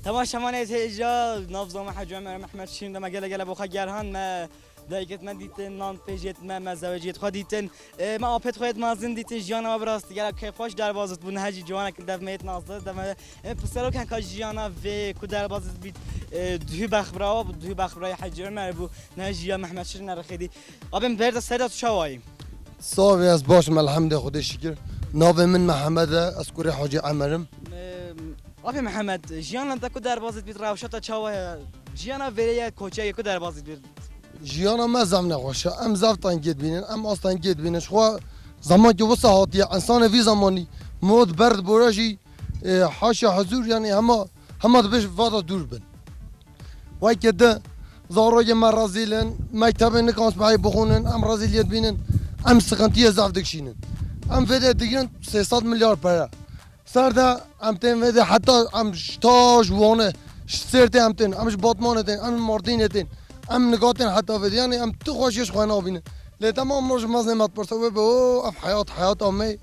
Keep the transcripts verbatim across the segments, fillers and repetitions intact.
Temaşevanê hêja, nav zama Hecî Omer Mehmet Şîrin de me gele gele bo xwe gerhan, me dayikêt me dîtin, nan pêjêt me, me zeweciyêt xwe dîtin. E, me apêt xwe yêt mezin dîtin, jiyana me bi rastî gelek keyfxweş derbas bû, niha jî ciwanek li dev me yêt nazdar, dev me, e, pirsero ken ka jiyana vê ku derbas bît, e, duhî bexbira we bû, duhî bexbira Hecî Omer bû, niha jî ya Mehmet Şîrin erixêdî. Abê min berda serda tu çawa yî? Sağ ol, ez baş im, elhamdülillah, Xwedê şikir. Navê min Mihemed e, ez kurê Hacî Emer im. Em, Apê Mihemed, jiyana te ku derbazî dibît, rewşa te çawa ye? Jiyana vêrê ye, koçiya ye ku derbazî dibît? Jiyana me zaf nexweş e. Em zaf tengê dibînin, em az tengê dibînin. Ji xwe zemankê wisa hatiye, însanê vî zemanî mod ber dibore jî, e, haşa huzur, yanî hema, hema dibêj va de dûr bin. Weke di zarokê me rezîl in, mektebê nikan spehî bixwînin, em rezîliyê dibînin, em sixintiyê zaf dikişînin. Em vê de digirin sê sed milyar pere. Ser de em tên vê de heta em ji ta ji Wanê, ji Sêrtê em tên, em ji Batmanê tên, em ji Mardînê tên, em nigatên heta vê de. Yanî em tu xweşiyê ji xwe nabînin. Lê temam roj mezin me dipirse wê be, o, ev heyat, heyata me,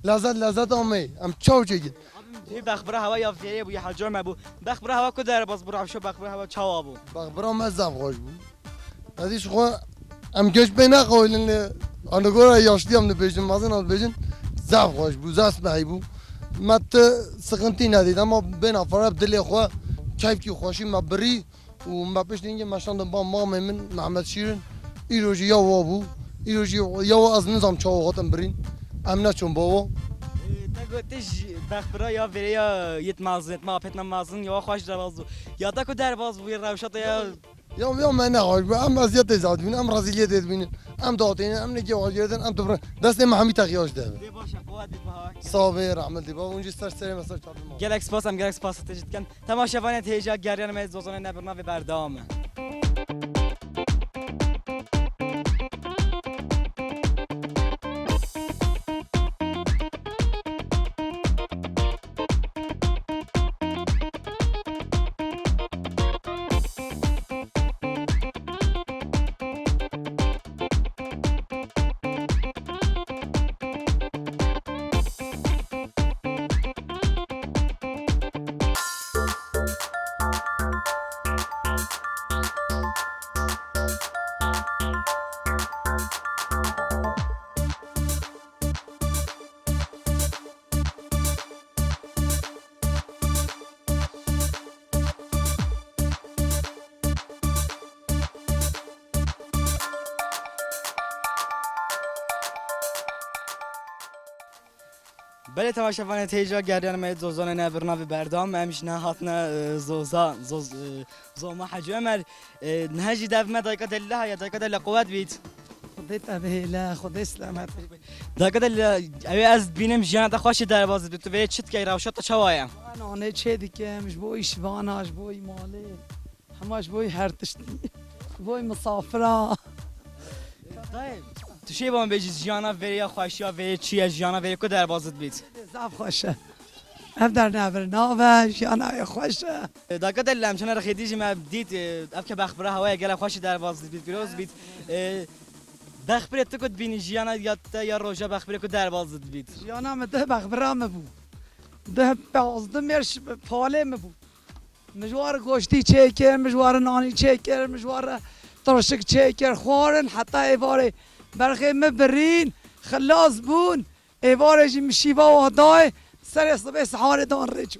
lezet, lezeta me. Em çaw çêkin. Abim, hê bexbira hewa ya vêrê bû, ya Hecî Omer bû. Bexbira hewa ku derbas bû, rewşa bexbira hewa çawa bû? Bexbira me zaf xweş bû. Ez ê ji xwe, em geş pê neqewilin lê, anigora yaşlî em dibêjin, mezin em dibêjin, zaf xweş bû, zaf spehî bû. Me ti sixintî nedît, ema bêna fere bi dilê xwe, keyfkî xweşî me birî. Û me piştî hingê me şandin ba mamê min Mehmet Şîrin. Îro jî ya wa bû. Îro jî ya wa ez nizam çawa hatin birîn. Em neçûn ba wa. Ee, te got, te ji bexbira ya vêrê ya yêt mezin, yêt ma pêt me mezin, ya wa xweş derbaz bû. Ya te ku derbaz bû, ya rewşa te ya. Ya, ya me nexweş bû. Em eziyetê zaf dibînin, em rezîliyetê dibînin. Em datînin, em nekê xweş girtin, em tu destê me hemî teqiya ji deve. Dê baş e, qewet bî, baha. Sağ be, rahmet dî. Bavûn jî ser serê me ser çavê me. Gelek spas, em gelek spas te jî dikin. Temaşevanê hêja geriyana me, Zozanê Nebir navê berdewam e. Belê temaşevanê hêja geriyana me Zozanê Nebir navê berdewam, em ji niha hatine, e, Zoza, Zoz-, e, Zoma Hecî Omer, e, niha jî dev me dayika Delîla heye, dayika Delîla qewet bît. Xwedê te bihêle, Xwedê selamet. Dayika Delîla, ew ez dibînim jiyana te xweşê derbaz dibît, tu vê çi dikey, rewşa te çawa ye? Nanê çê dikim, ji bo îşvana, ji bo malê. Hema ji bo her tiştî. Ji bo misafira. Dayê, tu şê ban bêjî jiyana vêrê ya xweşiya vêrê çi ye, jiyana vêrê ku derbaz dibît? Zaf xweş e. Ev dernevir nave, jiyana ye xweş e. Dayika Delîla, em çene rexê dî jî me dît, e, ev ke bexbira hewaya gelek xweşî derbaz dibît, pîroz bît. E, bexbirê tu ku dibînî jiyana ya te ya roja bexbirê ku derbaz dibît? Jiyana min deh bexbira min bû. Deh pazdeh mêrş palê min bû. Min ji wan re goştî çêkir, min ji wan re nanî çêkir, min ji wan re tirşik çêkir, xwarin heta êvarê berxê min birîn, xilas bûn, êvarê jî min şîva wan dayê, serê sibê siharê dan rê çû.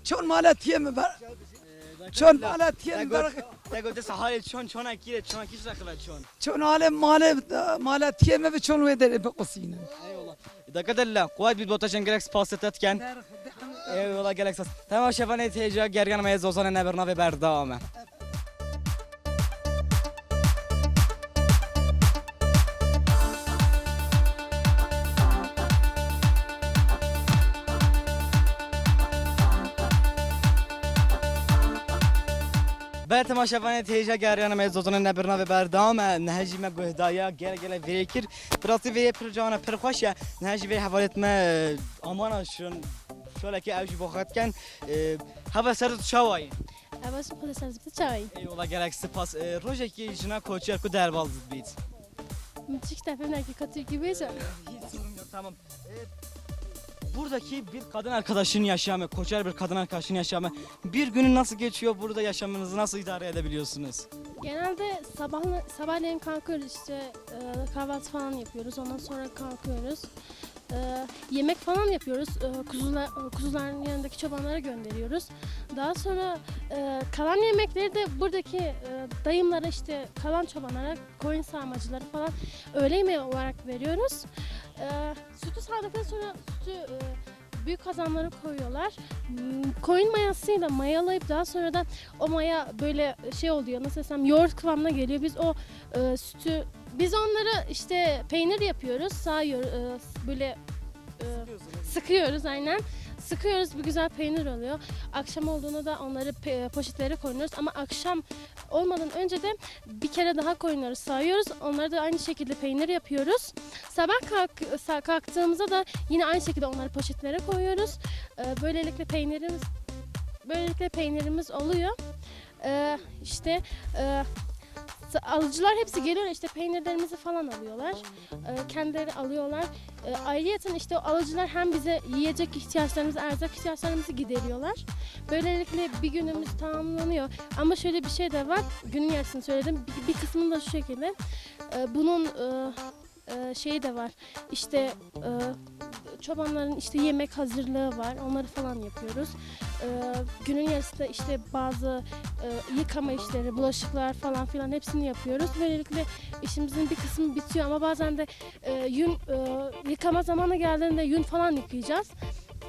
Çon male tiyê min ber-, çon male tiyê min berxê. Te got, te got, siharê çon, çona kî re, çona kî ji re xive çon? Çon alê malê, male tiyê min bi çon wê derê biqusînin. Eyvallah. Dayika Delîla, qewet bît, bo te jî em gelek spas te dikin. Eyvallah, gelek spas. Temaşevanê hêja geriyana me Zozanê Nebir navê berdewam e. Belê temaşevanê hêja geriyana me Zozanê Nebir navê berdewam e. Niha jî me guhdariya gelek gelek vêrê kir. Bi rastî vêrê pir cawan e, pir xweş e. Niha jî vê hevalêt me, e, Amana şin, şolekê ew jî bo xwe dikin. E, heval ser tu çawa yî? Heval ser tu çawa yî? Eyvallah, gelek spas. E, rojekî jina koçer ku derbaz dibît? Min tiştek fêm nekir, ka tirkî bêje. E, hiç sorun yok, tamam. E, Buradaki bir kadın arkadaşın yaşamı, koçer bir kadın arkadaşın yaşamı, bir günü nasıl geçiyor, burada yaşamınızı nasıl idare edebiliyorsunuz? Genelde sabah, sabahleyin kalkıyoruz işte, e, kahvaltı falan yapıyoruz. Ondan sonra kalkıyoruz. E, yemek falan yapıyoruz. E, kuzular, kuzuların yanındaki çobanlara gönderiyoruz. Daha sonra e, kalan yemekleri de buradaki e, dayımlara, işte kalan çobanlara, koyun sağmacıları falan öğle yemeği olarak veriyoruz. E, sütü sağdıktan sonra sütü e, büyük kazanlara koyuyorlar. Hmm, koyun mayasıyla mayalayıp daha sonradan o maya böyle şey oluyor, nasıl desem, yoğurt kıvamına geliyor. Biz o e, sütü, biz onları işte peynir yapıyoruz, sağıyor, e, böyle e, sıkıyoruz aynen. Sıkıyoruz, bir güzel peynir oluyor. Akşam olduğunda da onları pe- poşetlere koyuyoruz. Ama akşam olmadan önce de bir kere daha koyunları sağıyoruz. Onları da aynı şekilde peynir yapıyoruz. Sabah kalk, sa- kalktığımızda da yine aynı şekilde onları poşetlere koyuyoruz. E, böylelikle peynirimiz böylelikle peynirimiz oluyor. E, işte e, sa- alıcılar hepsi geliyor, işte peynirlerimizi falan alıyorlar. E, kendileri alıyorlar. E, ayrıyeten işte o alıcılar hem bize yiyecek ihtiyaçlarımızı, erzak ihtiyaçlarımızı gideriyorlar. Böylelikle bir günümüz tamamlanıyor. Ama şöyle bir şey de var. Günün yarısını söyledim. Bir, bir kısmını da şu şekilde. E, bunun e, e, şeyi de var. İşte e, çobanların işte yemek hazırlığı var. Onları falan yapıyoruz. E, günün yarısında işte bazı e, yıkama işleri, bulaşıklar falan filan hepsini yapıyoruz. Böylelikle işimizin bir kısmı bitiyor ama bazen de e, yün e, yıkama zamanı geldiğinde yün falan yıkayacağız.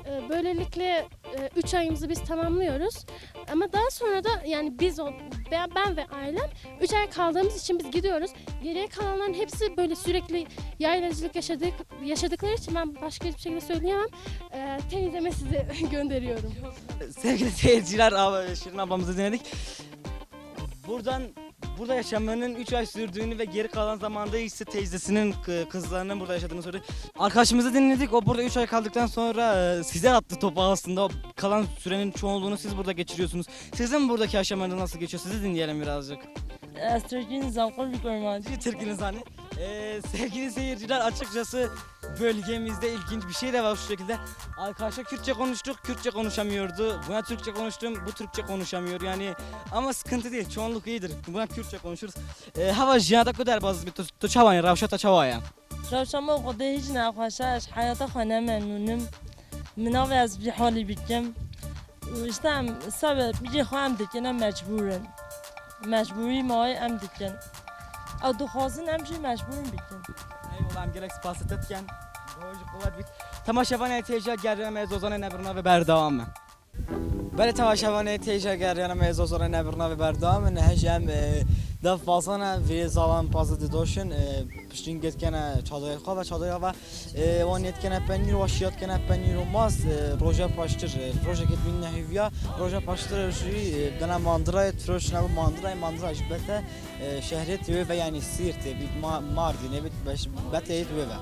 E, böylelikle e, üç ayımızı biz tamamlıyoruz. Ama daha sonra da yani biz o, ben, ben ve ailem üç ay kaldığımız için biz gidiyoruz. Geriye kalanların hepsi böyle sürekli yaylacılık yaşadık, yaşadıkları için ben başka hiçbir şekilde söyleyemem. E, teyzeme sizi gönderiyorum. Sevgili seyirciler, ab- Şirin ablamızı dinledik. Buradan burada yaşamanın üç ay sürdüğünü ve geri kalan zamanda ise teyzesinin kı- kızlarının burada yaşadığını söyledi. Arkadaşımızı dinledik. O burada üç ay kaldıktan sonra e, size attı topu aslında. O kalan sürenin çoğunluğunu siz burada geçiriyorsunuz. Sizin buradaki yaşamanız nasıl geçiyor? Sizi dinleyelim birazcık. Ez Tirkî nizam, qul bî kurmancî. Tirkî nizanî. E, sevgili seyirciler, açıkçası bölgemizde ilginç bir şey de var şu şekilde. Arkadaşlar Kürtçe konuştuk, Kürtçe konuşamıyordu. Buna Türkçe konuştum, bu Türkçe konuşamıyor. Yani ama sıkıntı değil, çoğunluk iyidir. Buna Kürtçe konuşuruz. E, hava jiyada ku derbaz bi, tu, tu çawa ye, rewşa te çawa ye? Rewşa me Xwedê hîç nexweş e, ez heyata xwe ne memnûn im. Min navê ez vî halî bikim. Îşte em sebe bîrê xwe em dikin, em mecbûr in. Mecbûrî mayê em dikin. Ew dixwazin em jî mecbûr in bikin. Eyvallah, em gelek spas te dikin. Roj qewet bît. Temaşevanê têja geriyana me zozanê nebirna ve berdewam me. Belê temaşevanê têja geriyana me zozanê nebirna ve berdewam me. Hej em e, dev bazana vê zalan pazı didoşin. E, piştîn gêtkene çadayê xwe ve çadaya ve e, wan yêtkene penîr, wa şiyat kene penîr û mast. E, roja paştir, e, rojekê dûn nehîviya, roja paştir jî e, dene mandirayê, firoş nebû mandirayê, mandira ji bete. E, şehrê tê wê ve, yanî Sîrtê bît, Ma- Mardînê bît, beş- betê yê wê ve.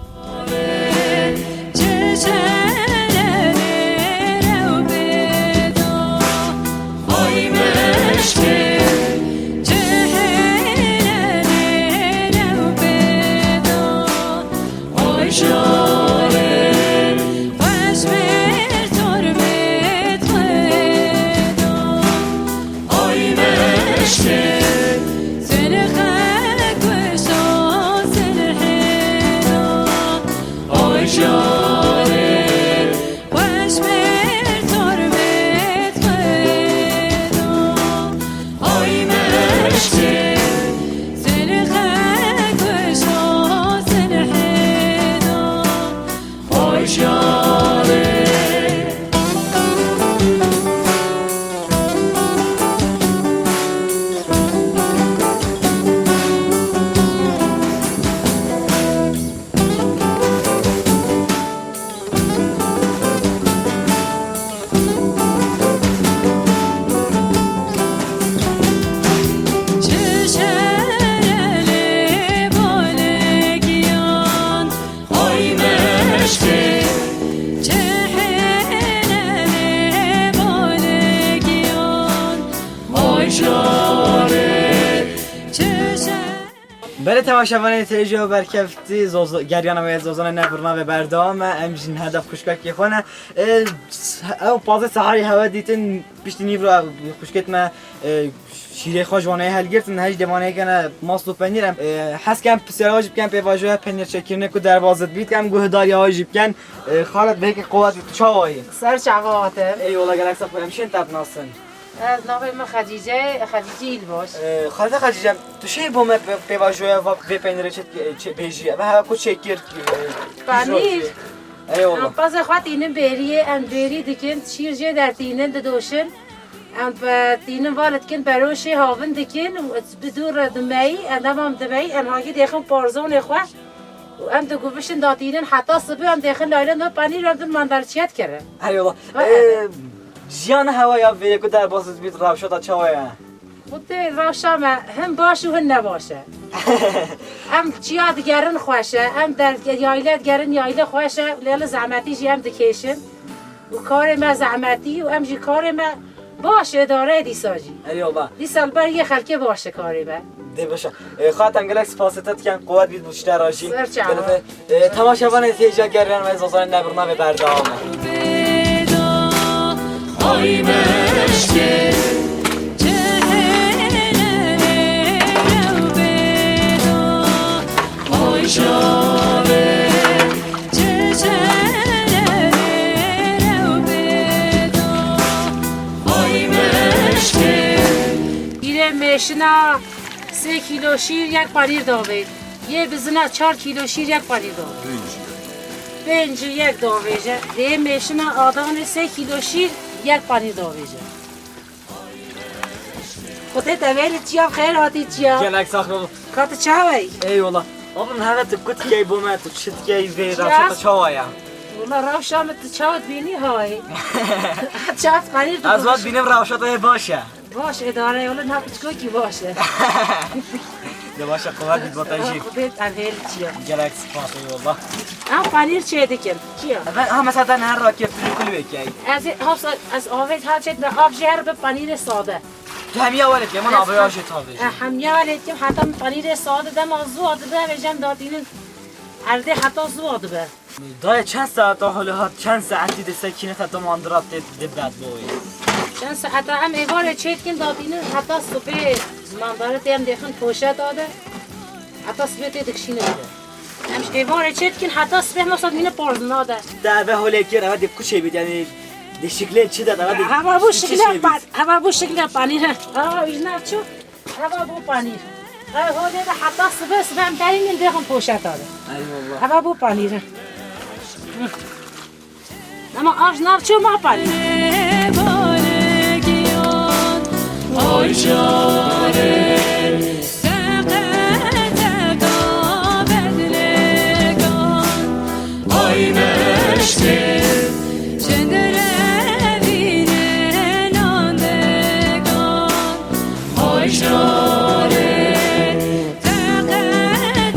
Temaşevanê têja berkeftî, Zozo-, geryana me Zozana ne birnavê berdewam e, em jî niha def xwişkekê xwe ne. E, ew pazdeh seharî hewe dîtin, piştî nîv re xwişkêt me, e, şîrê xwe ji waneyê helgirtin, hej dê waneyê kene mast û penîr em, e, hez kem pisyara jî bikin pêvajoya penîr çêkirine ku derbas dibît, em guhdariya jî bikin, e, xalet belkî qewet çawa yî? Ser çava hatim. Eyvallah, gelek sax em şên te binasin. Ez navê min Xecîce, Xecîce Îlbaş. Ee, Xalide Xecîce, tu şê bo me pê-, pêvajoya va-, vê peynirê çi, çi bêjî? Eve heve ku çêkir, e, Panîr. Eyvallah. Em pezê xwe tînin bêriyê, em bêrî dikin, şîr jê dertînin, didoşin. Em pe-, tînin va li dikin, beroşê havin dikin, û bi dû re dimeyî, em devam dimeyî, em hagî dêxin parzonê xwe. Û em diguvişin datînin heta sibê, em dêxin laylen me panîr em din mandarçiyet kirin. Eyvallah. Ha, ee, evet. Jiyana hewa ya vêrê ku derbas dibît rewşa te çawa ye? Xwedê rewşa me hin baş û hin ne baş e. Em çiya digerin xweş e, em der-, yayle digerin yayle xweş e, lê li zehmetî jî em dikêşin. Û karê me zehmetî û em jî karê me baş e, îdare ye dîsa jî. Eyvallah. Dîsa li ber yê xelkê baş e karê me. Dê baş e. E, Xatem gelek spasê te dikin, qewet bît bo tiştê re jî. Ser çava. Gelek, e, temaşevanê têja geryana me Zozanê ne birnavê berdewam e. Oy meşkê, çehele rew bêdo, oy şavê, çehele rew bêdo, oy meşkê. Îre mêşina sê kîlo şîr yek panîr davê. Yê bizina çar kîlo şîr yek panîr davê. Pêncî yek davêje. Dê mêşina Adanê sê kîlo şîr yek panîr davêje. Xwedê te vêrî çiya, xêr hatî çiya. Gelek sax ol. Ka tu çawa yî? Eyvallah. Abim, heve tu ku dikey bo me, tu çi dikey vê rewşa te çawa ye? Wala rewşa min tu çawa dibînî hay. Çawa panîr dixwim. Ez vat bînim rewşa te hê baş e. Baş, îdare ye, wala niha piçkokî baş e. De baş e, qewet bît bo te jî. Xwedê te vêrî çiya. Gelek spas, eyvallah. Em panîr çê dikin. Çiya? Eve, ha, mesela te niha rakê tu kul wê key. Ez ê, ha, ez avê ha çê de av jê her bi panîrê sade. Tu hemiya welê kê, min avê ya jê tavê jî. E, hemiya welê kim, heta min panîrê sade dema zû adibe, vêjem datînin erdê heta zû adibe. Dayê çend saeta hole hat, çend saetî de sekîne heta mandira tê dibet boyê? Çend saeta em êvarê çê dikin datînin heta sibê mandara tê em dêxin poşeta de. Heta sibê tê dikişînin de. Em ji êvarê çê dikin heta sibê hema saet mîne porz nade. Te eve holê kir, eve dê kuçê bît, yanî dê şiklê çi de, eve dê heva bû şiklê çi şey bît? Pa-, heva bû şiklê panîr, he. Aa, wî nav çû. Heva bû panîr. Ev holê de heta sibê, sibê em derînin dêxin poşeta de. Eyvallah. Heva bû panîr, he. Ama av ji nav çû ma panîr. Oy şarê, teqe teqa bedlêkan, oy meşkê, çend revîne nan dekan, oy şarê, teqe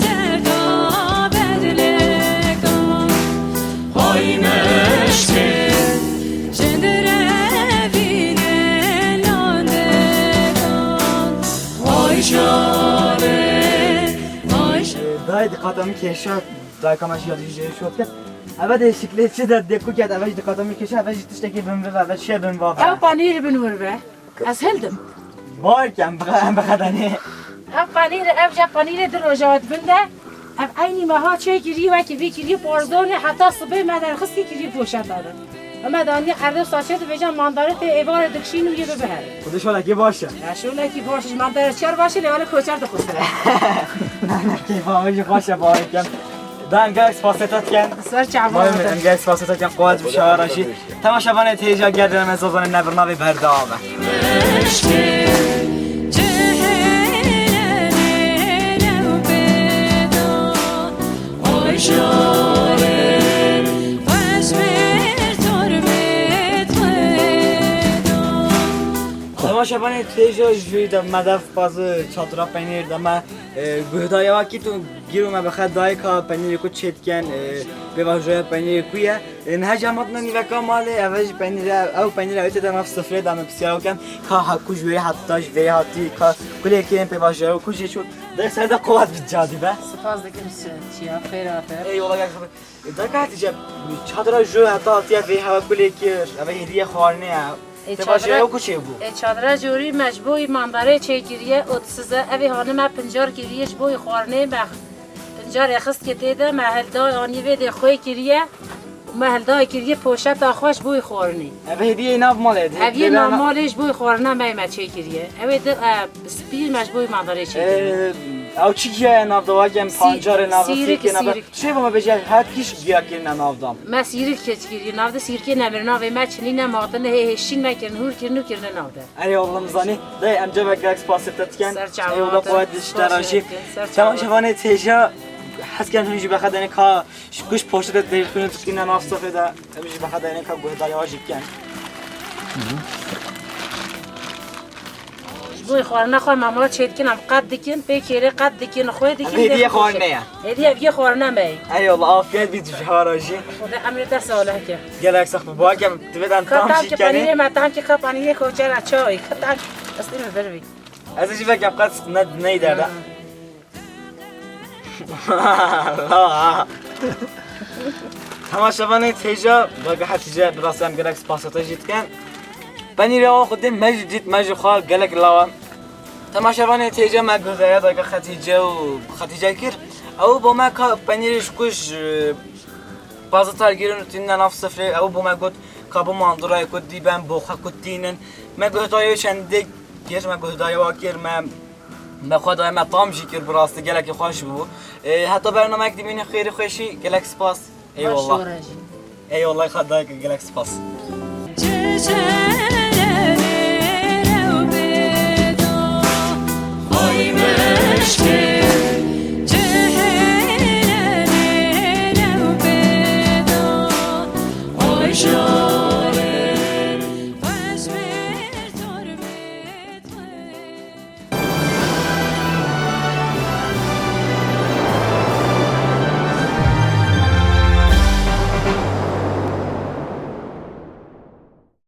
teqa bedlêkan, oy meşkê, çend revîne nan dekan, oy şarê, oy şarê. Dayê diqata min kêşa, dayka me jî ya dijî jê şot kir. Eve dê şiklê çi de dê ku ket, eve jî diqata min kêşa, eve jî tiştekî bin vive, eve çiye bin vave. Ew panîr bin wir be. Ez hildim. Bawer ke em bixe-, em bixedenê. Ev panîr, ev je panîrê du roja dibin de. Ev eynî meha çê kirî, wekî vî kirî, porzonê heta sibê me derxistî kirî poşeta de. Eme daniye erdê saçê dibêje mandare tê êvarê dikişîn û yê bibihere. Xwedê şolekê baş e. Ya şolekî baş, ji mandare çer baş e, lê wele koçer dixwistire. Ne, ne, keyfa me jî xweş e, bawer kem. Da em gelek spasê te dikin. Ser çava. Em gelek spasê te dikin. Qewet bi şara jî. Temaşevanê têja gerdine me Zozanê ne birnavê berdewam e. Şevanê têja ji de me dev paz çadira peynîr de me, e, guhdariya wa kî tu gîro me bi xwe dayê ka peynîrê ku çê dikin, e, pêvajoya peynîrê ku ye. E, niha jî em hatine nîveka malê, ev jî peynîr e, ew peynîr ew tê de nav sifrê de me pisyar û kem ka ha ku ji wê heta ji vê hatî ka kulê kirin pêvajoya ku jê çû de ser de qowat bi cadî be. Spas dikim çiya, xêr hatin. Ey wala gel xeber. E, dayka Hatice, çadira jû heta hatiye vê hewe kulê kir, ev hediye xwarinê ye. Ê, Te çadira- baş ew ku çêbû? Ê, çadira jorî me ji bo wî mandarê çêkiriye û disize evê hanime pincar kiriye ji bo wî xwarinê me pincarê xistke tê de me hilda anî vê dê xwê kiriye û me hilda kiriye poşeta xwe ji bo wî xwarinê. Ev hediye nav malê. Ev yê nav malê ji bo wî xwarina me me çêkiriye. Ew ê di e, spî me ji bo wî mandarê çêkiriye. Ew çi giya nav de wakem pancarê nav sîrikê nav. Çê bama bêje her kîş giya kirine nav de. Me sîrik keç kiriye nav de sîrikê nemir navê me çinî ne matine hê hêşîn me kirin hûr kirin û kirine nav de. Erê oğlum zanî. Dayê em cevek gelek spasê te dikin. Ser çawa. Eyvallah, qewet dişte rajî. Temaşevanê têja hez ken hûn jî bexedenê ka ji kuş poşete têxîne dikine nav sifê de. Em jî bexedenê ka guhdarê wa jî bikin. Ji bo xwarina xwe mama çê dikin, em qet dikin, pê kêrê qet dikin, xwê dikin. Hediye xwarine ye. Hediye viyê xwarine me ye. Eyvallah, afiyet bî tu ji hara jî. Xweda emrê te salih ke. Gelek sax bû. Bakem divêdan tam jî kenê. Panîrê me tam ki ka panîrê koçera çawî. Ka tam ki estê me bervî. Ez jî vekem qet ne ney derda. Temaşevanê têja, Dayka Hetice, bi rastî em gelek spasiya te jî dikin. Penîrê awa xwe dê me jî dît, me jî xwar gelek lawan. Temaşevanê têja me guhdariya Dayka Hetice û Hetice kir. Ew bo me ka penîrê ji ku ji, e, pazitar girin û tînin nav sifrê, ew bo me got ka bo mandurayê ku dî ben, bo xwe ku tînin. Me guhdariya çendê kir, me guhdariya wa kir, me Me xwe daye me tam jî kir bi rastî gelekî xweş bû. Ê, heta bernameyek dî bînin xêrî xweşî gelek spas. Eyvallah. Eyvallah xwe dayê gelek spas.